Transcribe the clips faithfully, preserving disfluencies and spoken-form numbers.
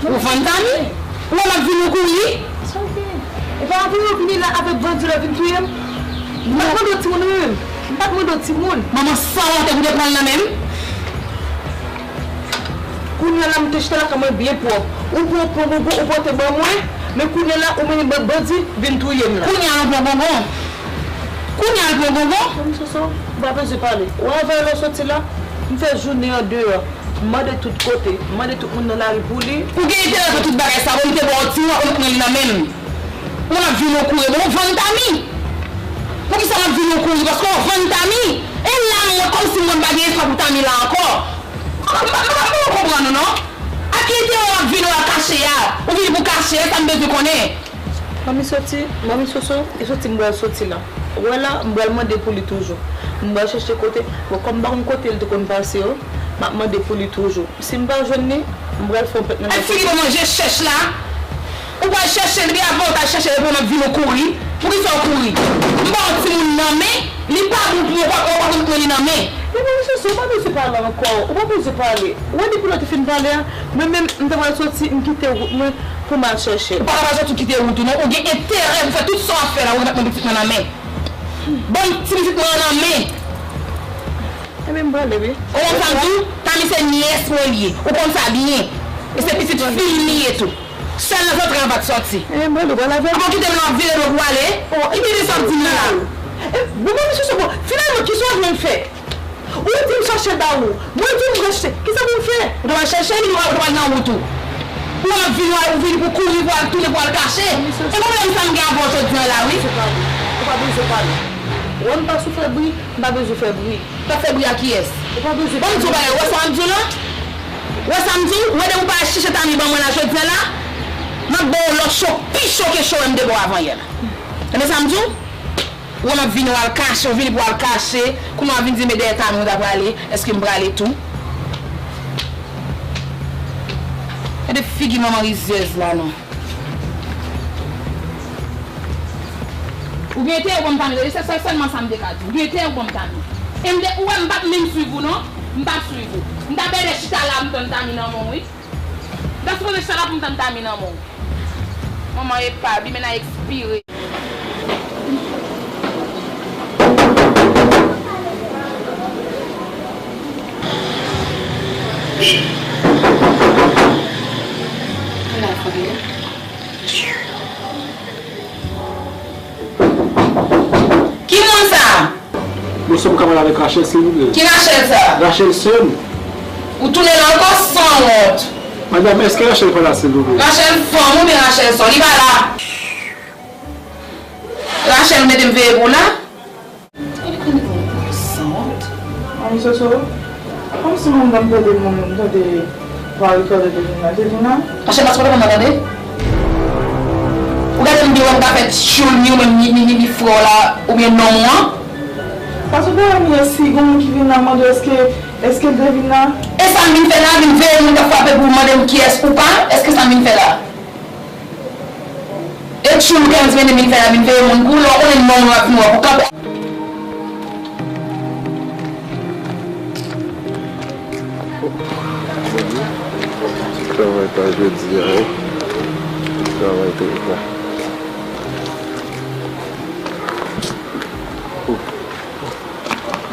Ou vann Tami? Ou wè m ap vini ou kouri? Sa w gen? E pa anvi yo vini la avèk bandi la vin touye m? M pa t mande w timoun wi menm. M pa t mande w timoun. Manman sanwont, ou te pran l nan men m? Kounye a la m te chita lakay mwen byen pwòp. Ou pran pran gongon, ou pote ban mwen, men kounye a la ou mennen ban- bandi vin touye m la. Kounye a l pran gongon? Kounye a l pran gongon? Manmi Soso, ou pa bezwen pale. Ou wè avè lè w soti la, m fè jounen an deyò. M mande tout kote, m mande tout moun nan lari pou li. Ou gen enterè nan tout bagay sa, bon, m te ba w ti wòch, ou met nan li nan men m. Ou ap vin ou kouri, bon, ou vann Tami. Poukisa w ap vin ou kouri? Paske w vann Tami. E la, mwen, kòmsi mwen pa gen espwa pou Tami la ankò. M pa, m pa, m pa konprann ou, non. A ki enterè w ap vin ou al kache a? Ou vini pou kache a, sa m bezwen konnen. Manmi soti, manmi Soso, e soti m pral soti la. Ou wè la, m pral mande pou li toujou. M pral chèche kote, bon, kòm m pa konn kote l te konn pase yo, m ap mande pou li toujou. Si m pa jwenn li, m pral fè yon plent nan men. Figi pou manje chèch la. Ou pral chèche l, epi apre w t al chèche l, epi w ap vin ou kouri. Poukisa w kouri? M ba w timoun nan men, li pa bon pou ou, ou pa, ou pa konn pran li nan men. Men manmi Soso, ou pa bezwen pale ankò, ou pa bezwen pale. Ou wè depi lè w te fin pale a, mwen menm, m ta pral soti, m kite wout mwen pou m al chèche l. Ou pa ka pral soti kite wout ou non, ou gen enterè pou fè tout sa w ap fè la, ou ret ap mande pitit mwen nan men. Ban m ti pitit mwen an nan men. Ebyen, m prale, wi. Ou konn sa m di w? Tami se nyès mwen li ye. Ou konn sa byen. E se pitit fi m li ye tou. Sèl nan zantray an pa t sòti. Ebyen, m prale, w prale avè m? Bon, kite m la, w ap vire do pou w ale. Kite m sa w ap di m nan la. E, bon, bon, misye, se bon. Finalman, kisa w jwenn fè? Ou di m chache ba ou. Mwen di w m chache. Kisa pou m fè? Ou te pral chèche li, ou te pral nan wout ou. Ou ap vin, ou vin pou kouri, pou al tounen, pou al kache. E pwoblèm sa m gen avè w jodi an la, wi. Ou pa bezwen pale. Ou pa bezwen pale. Wè m pa sou fè bri, m pa bezwen fè bri. T ap fè bri a kiyès? Ou pa bezwen. Bon, m di w bagay, ou wè sa m di w la? Ou wè sa m di w? Ou wè depi w pa al chèche Tami ban mwen la jodi a la, m ap ba w lòt cho pi cho ke cho m te ba w avan yè la. Tande sa m di w? Ou wè m ap vini, w al kache, ou vini pou w al kache, kounye a w vin di m e dèyè Tami ou ta prale, èske m prale tou? Gade figi manman rizyèz la non. Ou gen enterè w ban m Tami, se sèl, sèlman sa m te ka di w. Ou gen enterè w ban m Tami. E m te, ou wè m p ap menm swiv ou non. M p ap swiv ou. M ta bèlè chita la m tann Tami nan men w wi. M ta sipoze chita la pou m tann Tami nan men w. Manman epa, bimena ekspire. Ala fwa yo. Ki moun sa? Bonsoir, m ka pale avèk Rachel, silvouplè? Ki Rachel sa? Rachel, sè m. Ou tounen la ankò, sanwont. Madanm, èske Rachel pa la, silvouplè? Rachel fanm oubyen Rachel sè w? Li pa la. Rachel, ou mete m veye pou w la? Gade kòman ou sanwont. Manmi Soso, kòmsi mwen m tande moun, m tande vwa rekòde te vin la, te vin la. Rachel, paske w pa tande? Ou gade m byen wè m ka fè tchoul ni ou menm ni, ni, ni, ni frè w la, oubyen nonm ou an? Paske w pa wè m yè si gon moun ki vin la mande w èske, èske l te vin la? E sa m vin fè la, vin veye moun k ap frape pou mande m kiyès ou pa? Èske sa m vin fè la? E tchoul ou te ann di mennen vin fè la, vin veye moun pou lè w konnen nonm ou ap vin wè pou kanpe. Ti travay pa jodi a, wi. Ti travay tou la.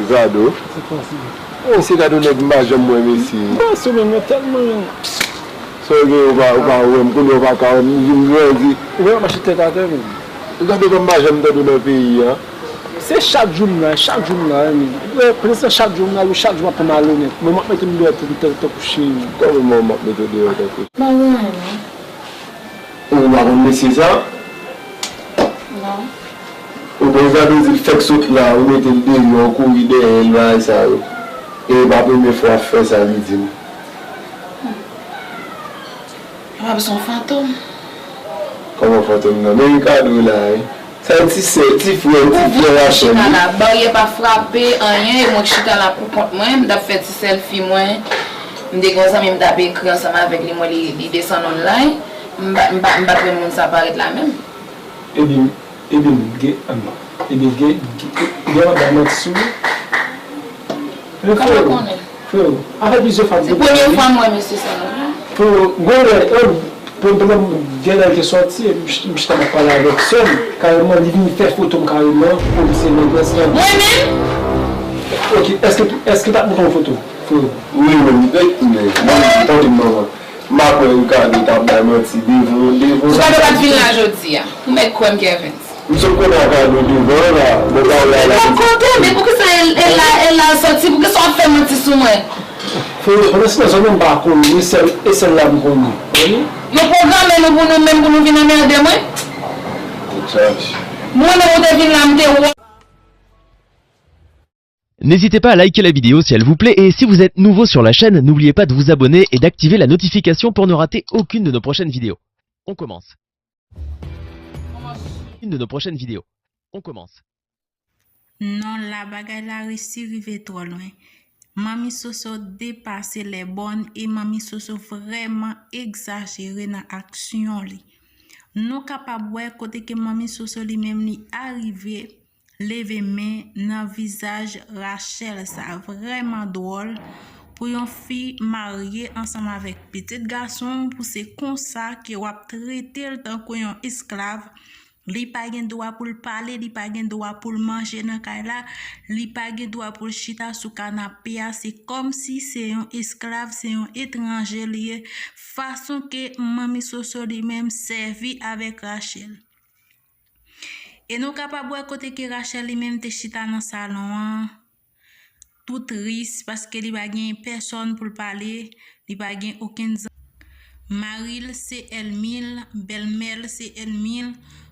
Zado. Mesye, gade yon nèg m pa janm wè, mesye. Bon, sou menm nan tèlman. Sa w gen, ou pa, ou pa wè m, kounye a ou pa ka wè m, m vin grandi. Ou pa mache tèt atè menm. Ou gade kòm m pa janm tande w nan peyi a. Se chak jou m la, chak jou m la, wi. Prensip chak jou m la, wi, chak jou m ap fè malonèt. Mwen m ap mete m deyò tankou, tankou cheri. Kòman w ap mete w deyò tankou? Pa gen anyen non. Ou pa konn mesye sa? Non. Ou konn sa vle di l fèk sot la, ou mete l deyò, ou kouri dèyè l, bagay sa yo. E pa premye fwa w ap fè sa, li di m. Papa, se yon fantom. Kòman fantom nan? Men Ricardo la, wi. Sa e ti sè, ti frè, ti frè Rachel, wi. Ou chita la, baryè pa frape, anyen, e mwen k chita la pou kont mwen, m t ap fè ti selfie mwen. M te gen yon zanmi m t ap ekri ansanm avèk li, mwen li, li desann online. M pa, m pa, m pa t wè moun sa parèt la menm. Ebyen, ebyen, gen, ebyen, gen, gen, gen yon bagay manti sou ou. Kòman w konnen? Freo, freo, sa fè plizyè fwa m te di w. Se premye fwa m wè mesye sa la. Gon lè, gon lè, gen lè l te sòti, epi m chita m ap pale avèk sè m, kareman, li vin fè foto m kareman, kòmsi se nèg lan se. Mwen menm? Ok, èske, èske l t ap montre w foto, freo? Wi, men li pèk tounen. Mwen, tande m, manman. M pa kwè Ricardo t ap bay manti devan, devan. Ricardo pa t vin la jodi a. Ou mèt kwè m, Kervens. M sot konnen Ricardo devan la, bon, pa wè la. Lòt kote, men poukisa el, el la, el la sòti? Poukisa w ap fè manti sou mwen? Freo, pandan se tan, zòt menm pa konnen, e sèl, e sèl la m konnen. Yo pwograme nou pou nou menm, pou nou vin anmède mwen? Mwen menm ou te vin la, m te wè. N'hésitez pas à liker la vidéo si elle vous plaît et si vous êtes nouveau sur la chaîne, n'oubliez pas de vous abonner et d'activer la notification pour ne rater aucune de nos prochaines vidéos. On commence. Une de nos prochaines vidéos. On commence. Non, la bagay la resi rive twò lwen. Manmi Soso depase lè bòn e Manmi Soso vrèman egzajere nan aksyon li. Nou kapab wè kote ke Manmi Soso li menm li arive leve men nan vizaj Rachel. Sa vrèman dwòl pou yon fi marye ansanm avèk pitit gason w, pou se konsa ke w ap trete l tankou yon esklav. Li pa gen dwa pou l pale, li pa gen dwa pou l manje nan kay la, li pa gen dwa pou l chita sou kanape a. Se kòmsi se yon esklav, se yon etranje li ye. Fason ke Manmi Soso li menm sèvi avèk Rachel. E nou kapab wè kote ke Rachel li menm te chita nan salon an, tou tris, paske li pa gen pèsòn pou l pale, li pa gen okenn zan-, mari l se ènmi l, bèlmè l se ènmi l,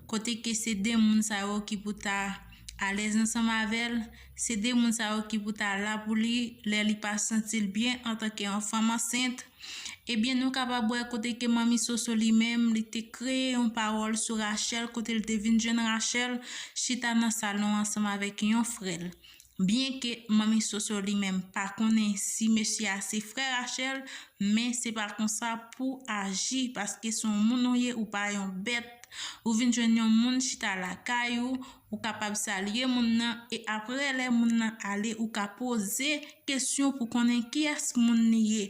kote ke se de moun sa yo ki pou ta alèz ansanm avè l, se de moun sa yo ki pou ta la pou li lè li pa santi l byen antanke yon fanm ansent. Ebyen, nou kapab wè kote ke Manmi Soso li menm, li te kreye yon pawòl sou Rachel, kote l te vin jwenn Rachel chita nan salon ansanm avèk yon frè l. Byenke Manmi Soso li menm pa konnen si mesye a se frè Rachel, men se pa konsa pou aji, paske se yon moun ou ye, ou pa yon bèt. Ou vin jwenn yon moun chita lakay ou, ou kapab salye moun nan, e apre lè moun nan ale, ou ka poze kesyon pou konnen kiyès moun li ye.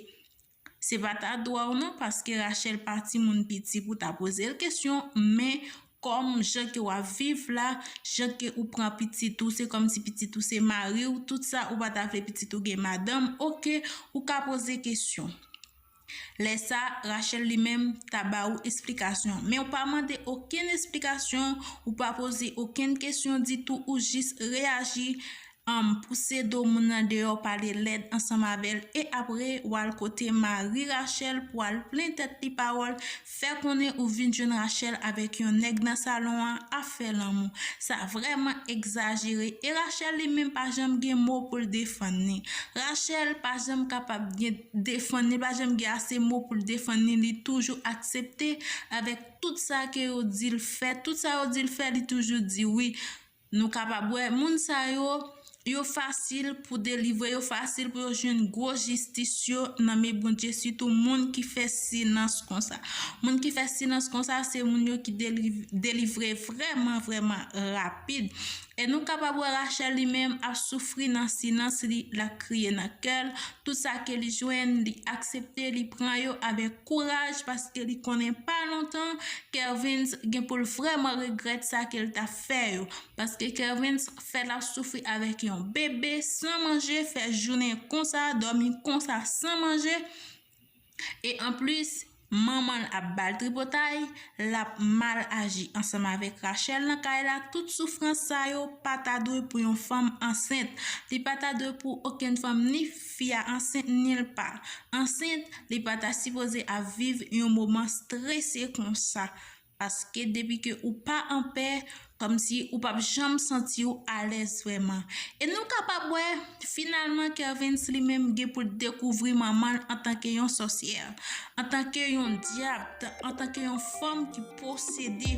Se pa ta dwa w non, paske Rachel pa timoun piti pou ta poze l kesyon, men kòm jan ke w ap viv la, jan ke ou pran pitit ou, se kòmsi pitit ou se mari w, tout sa ou pa ta vle pitit ou gen madanm, oke, ou ka poze kesyon. Lè sa, Rachel li menm ta ba ou esplikasyon. Men ou pa mande okenn esplikasyon, ou pa poze okenn kesyon ditou, ou jis reyaji, um, pouse do moun nan deyò, pale lèd ansanm avè l, e apre, w al kote mari Rachel pou al plen tèt li pawòl, fè konnen ou vin jwenn Rachel avèk yon nèg nan salon an, ap fè lanmou. Sa vrèman egzajere, e Rachel li menm pa janm gen mo pou l defann li. Rachel pa janm kapab gen defann li, pa janm gen ase mo pou l defann li, li toujou aksepte avèk tout sa ke yo di l fè, tout sa yo di l fè, li toujou di wi. Nou kapab wè, moun sa yo, yo fasil pou delivre, yo fasil pou yo jwenn gwo jistis yo nan men Bondye, sitou moun ki fè silans konsa. Moun ki fè silans konsa, se moun yo ki deli-, delivre vrèman, vrèman rapid. E nou kapab wè Rachel li menm ap soufri nan silans li, l ap kriye nan kè l. Tout sa ke li jwenn, li aksepte, li pran yo avèk kouraj, paske li konnen pa lontan Kervens gen pou l vrèman regrèt sa ke l t ap fè yo. Paske Kervens fè l ap soufri avèk yon bebe, san manje, fè jounen konsa, dòmi konsa, san manje. E anplis, manman l ap ba l tripotay, l ap mal aji ansanm avèk Rachel nan kay la. Tout soufrans sa yo pa ta dwe pou yon fanm ansent. Li pa ta dwe pou okenn fanm, ni fi a ansent, ni l pa ansent, li pa ta sipoze ap viv yon moman strese konsa. Paske depi ke ou pa anpè, kòmsi ou p ap janm santi w alèz vrèman. E nou kapab wè, finalman, Kervens li menm gen pou l dekouvri manman l antanke yon sòsyè, antanke yon dyab, antanke yon fanm ki posede.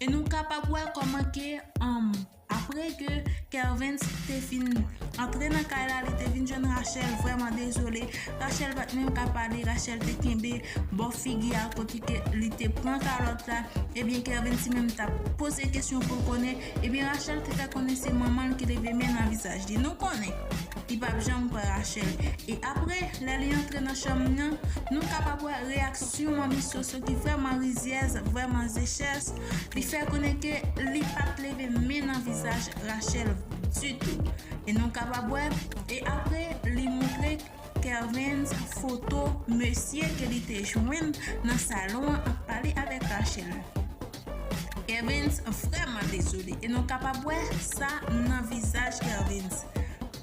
E nou kapab wè kòman ke, um, apre ke Kervens te fin antre nan kay la, li te vin jwenn Rachel vrèman dezole. Rachel pa t menm ka pale, Rachel te kenbe bò figi a kote ke li te pran kalòt la. Ebyen, Kervens li menm t ap poze kesyon pou l konnen. Ebyen, Rachel te fè konnen se manman l ki leve men nan vizaj li. Nou konnen. Li p ap janm kwè Rachel. E apre, lè li antre nan chanm nan, nou kapab wè reyaksyon manmi Soso ki vrèman rizyèz, vrèman zechèz. Li fè konnen ke li pa t leve men nan vizaj Rachel ditou. E nou kapab wè, e apre, li montre Kervens foto mesye ke li te jwenn nan salon an ap pale avèk Rachel. Kervens vrèman dezole e nou kapab wè sa nan vizaj Kervens.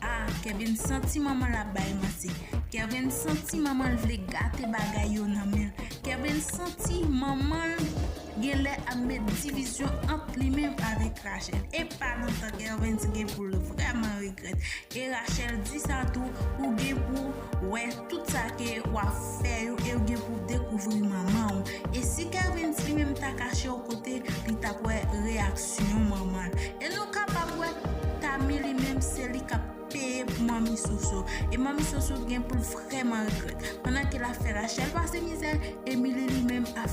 Ah, Kervens santi manman l ap bay manti. Kervens santi manman l vle gate bagay yo nan men l. Kervens santi manman l genlè ap met divizyon ant li menm avèk Rachel. E pa lontan Kervens gen pou l vrèman regrèt. E Rachel di sa tou, ou gen pou wè tout sa ke w ap fè yo e ou gen pou dekouvri manman w. E si Kervens li menm ta kache yon kote, li t ap wè reyaksyon manman l. E nou kapab wè Tami li menm se li k ap peye pou manmi Soso. E manmi Soso gen pou l vrèman regrèt. Pandan ke l ap fè Rachel pase mizè, Emily li menm ap